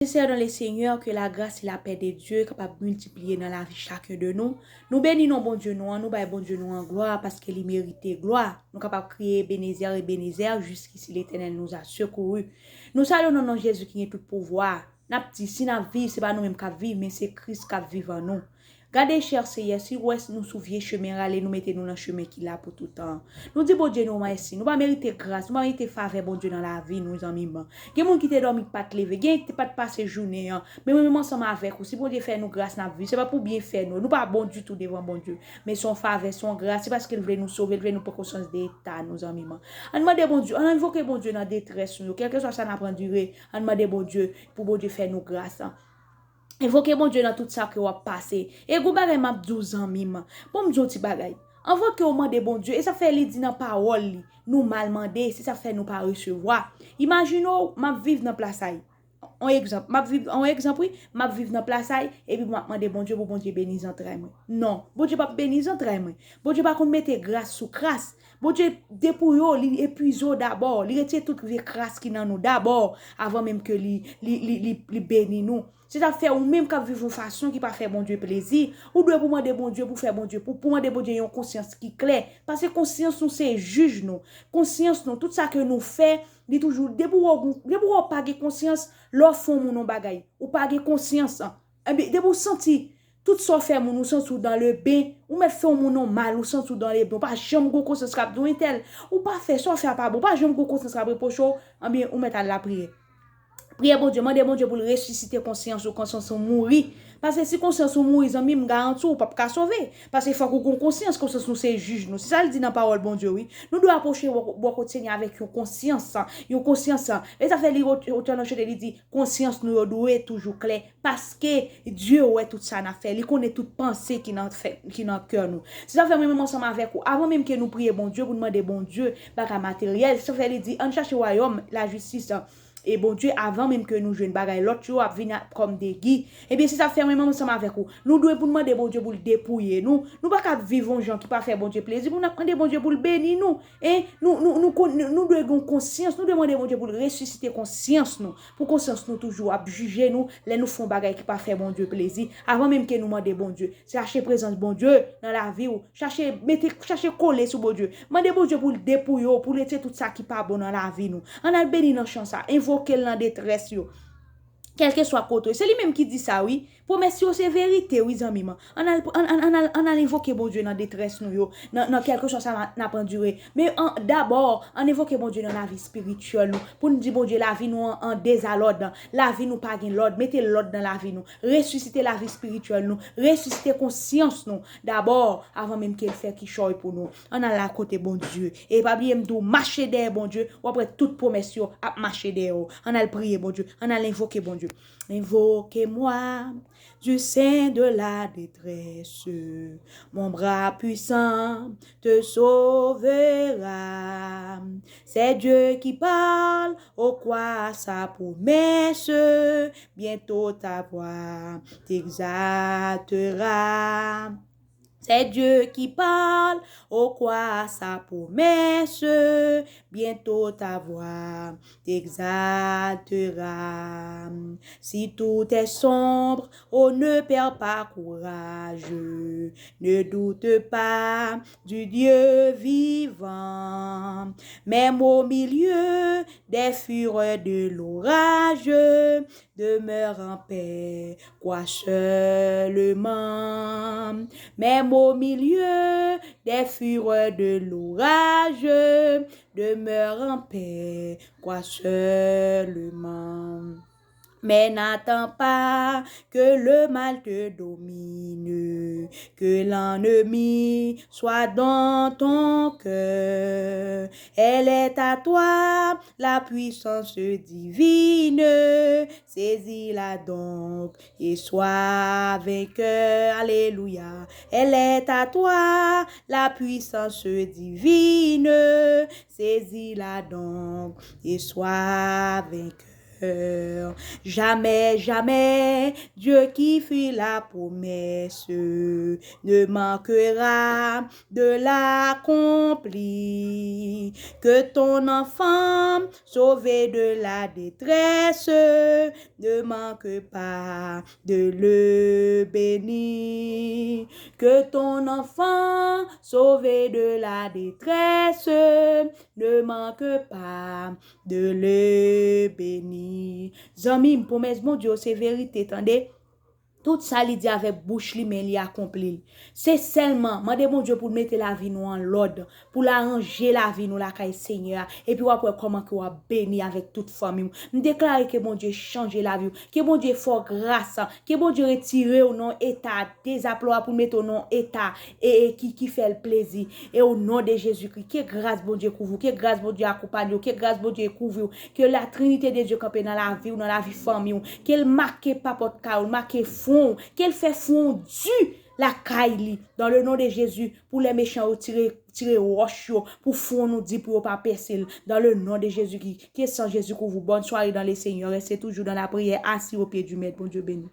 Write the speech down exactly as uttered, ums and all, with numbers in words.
Frères et sœurs dans le Seigneur, ke la gras e la pè de Dye kapab miltipliye nan lavi chaken de nou. Nou beni non Bondye nou an, nou bay Bondye nou an glwa paske li merite glwa. Nou kapab kriye Ebenezè, Ebenezè, jusqu'ici l'Éternel nous a secourus. Nou salye w nan non Jezi ki gen tout pouvwa. N ap di, si n ap viv, se pa nou menm k ap viv, men se Kris k ap viv an nou. Gade, chè Seyè, si w wè nou sou vye chemen rale, nou mete nou nan chemen ki la pou tout tan. Nou di Bondye nou mèsi. Nou pa merite gras, nou pa merite favè Bondye nan lavi nou, zanmi m. Gen moun ki te dòmi, ki pa t leve. Gen ki pa t pase jounen an. Men mwen menm ansanm avèk ou, si Bondye fè nou gras, n ap viv. Se pa pou byenfè nou. Nou pa bon ditou devan Bondye. Men se yon favè, se yon gras. Se paske l vle nou sove, l vle nou pran konsyans de eta nou, zanmi m. Ann mande Bondye, ann envoke Bondye nan detrès nou yo. Kèlkeswa sa n ap andire, ann mande Bondye pou Bondye fè nou gras. Envoke Bondye nan tout sa ke w ap pase. E gon bagay m ap di w, zanmi m. Bon, m di w yon ti bagay. Anvan ke w mande Bondye, e sa fè li di nan pawòl li, nou mal mande, se sa fè nou pa resevwa. Imajine w, m ap viv nan plas a y. On egzanp, m ap viv, on egzanp, wi, m ap viv nan plas a y, epi m ap mande Bondye pou Bondye beni zantray mwen. Non, Bondye p ap beni zantray mwen. Bondye pa konn mete gras sou kras. Bondye depouye w, li epuize w dabò, li retire tout vye kras ki nan nou dabò, avan menm ke li, li, li, li, li beni nou. Se sa fè ou menm k ap viv yon fason ki pa fè Bondye plezi, ou dwe pou mande Bondye, pou fè Bondye, pou, pou mande Bondye yon konsyans ki klè. Paske konsyans nou se jij nou. Konsyans nou, tout sa ke nou fè, li toujou, depi w wè w, depi w wè w pa gen konsyans, lè w fè yon moun yon bagay, ou pa gen konsyans. Ebyen, depi w santi tout sa w fè moun, ou santi w dans le bain, ou mèt fè yon moun yon mal, ou santi w dans le bain, ou pa janm gon konsyans k ap di w entèl, ou pa fè sa w fè a pa bon, ou pa janm gon konsyans k ap repwoche w, ebyen, ou mèt al lapriyè. Priye Bondye, mande Bondye pou l resisite konsyans ou, konsyans ou mouri. Paske si konsyans ou mouri, zanmi m, m garanti w, ou p ap ka sove. Paske fòk ou gon konsyans, konsyans nou se jij nou. Se sa l di nan pawòl Bondye, wi. Nou dwe apwoche bò, bò kot Senyè avèk yon konsyans, yon konsyans. E sa fè li, otan nan chante, li di, konsyans nou yo dwe toujou klè. Paske Dye wè tout sa n ap fè. Li konnen tout panse ki nan fè, ki nan kè nou. Se sa fè mwen menm ansanm avèk ou, avan menm ke nou priye Bondye, pou n mande Bondye bagay materyèl, se sa fè li di, ann chache wayòm, lajistis, e Bondye, avan menm ke nou jwenn bagay lòt yo ap vin a, kòm degi. Ebyen, se sa fè mwen menm ansanm avèk ou. Nou dwe pou n mande Bondye pou l depouye nou. Nou pa ka viv yon jan ki pa fè Bondye plezi, pou n ap mande Bondye pou l beni nou. E nou, nou, nou, kon- nou, nou dwe gen konsyans, nou dwe mande Bondye pou l resisite konsyans nou. Pou konsyans nou toujou ap jije nou, lè nou fè yon bagay ki pa fè Bondye plezi. Avan menm ke nou mande Bondye, chache prezans Bondye nan lavi w. Chache, mete, chache kole sou Bondye. Mande Bondye pou l depouye w, pou l retire tout sa ki pa bon nan lavi nou. Ann al beni nan chan sa, envoke l nan detrès yo. Kèlkeswa kote w ye. Se li menm ki di sa, wi. Pwomès yo se verite, wi, zanmi m. Ann al, ann, ann, ann al, ann al envoke Bondye nan detrès nou yo, nan, nan kèlkeswa sa n ap andire. Men an, dabò, ann envoke Bondye nan lavi espirityèl nou. Pou n di Bondye, lavi nou an, an dezalòd. Lavi nou pa gen lòd. Mete lòd nan lavi nou. Resisite lavi espirityèl nou. Resisite konsyans nou. Dabò, avan menm ke l fè kichòy pou nou. Ann al akote Bondye. E pa bliye m di w, mache dèyè Bondye, w ap wè tout pwomès yo ap mache dèyè w. Ann al priye Bondye. Ann al envoke Bondye. Invoquez-moi du sein de la détresse, mon bras puissant te sauvera. C'est Dieu qui parle, au crois sa promesse, bientôt ta voix t'exaltera. C'est Dieu qui parle, au crois sa promesse, bientôt ta voix t'exaltera. Si tout est sombre, oh, ne perds pas courage, ne doute pas du Dieu vivant. Même au milieu des fureurs de l'orage, demeure en paix, crois seulement. Même au milieu des fureurs de l'orage, demeure en paix, crois seulement. Mais n'attends pas que le mal te domine, que l'ennemi soit dans ton cœur. Elle est à toi, la puissance divine. Saisis-la donc et sois vainqueur. Alléluia. Elle est à toi, la puissance divine. Saisis-la donc et sois vainqueur. Jamais, jamais, Dieu qui fit la promesse ne manquera de l'accomplir. Que ton enfant sauvé de la détresse ne manque pas de le bénir. Que ton enfant sauvé de la détresse ne manque pas de le bénir. Zanmi m, pwomès Bondye yo se verite, tande. Tout sa li di avèk bouch li, men li akonpli l. Se sèlman, mande Bondye pou l mete lavi nou an lòd, pou l aranje lavi nou lakay Senyè a, epi w ap wè kòman ke w ap beni avèk tout fanmi w. M deklare ke Bondye chanje lavi w, ke Bondye fè w gras, ke Bondye retire w nan eta dezaplwa pou l mete w nan eta e, e ki, ki fè l plezi. E o non de Jezikri, ke gras Bondye kouvri w, ke gras Bondye akonpanye w, ke gras Bondye kouvri w, ke la Trinite de Dye kanpe nan lavi w, nan lavi fanmi w, ke l make papòt kay ou, l make fwon w, ke l fè fwon w di lakay li, dans le nom de Jésus, pou lè mechan yo tire, tire wòch yo, pou fwon nou di pou yo pa pèse l, dans le nom de Jésus, ki, ke san Jezi kouvri w. Bonne soirée dans le Seigneur, reste toujours dans la prière, assis au pied du Maître, Bondye beni.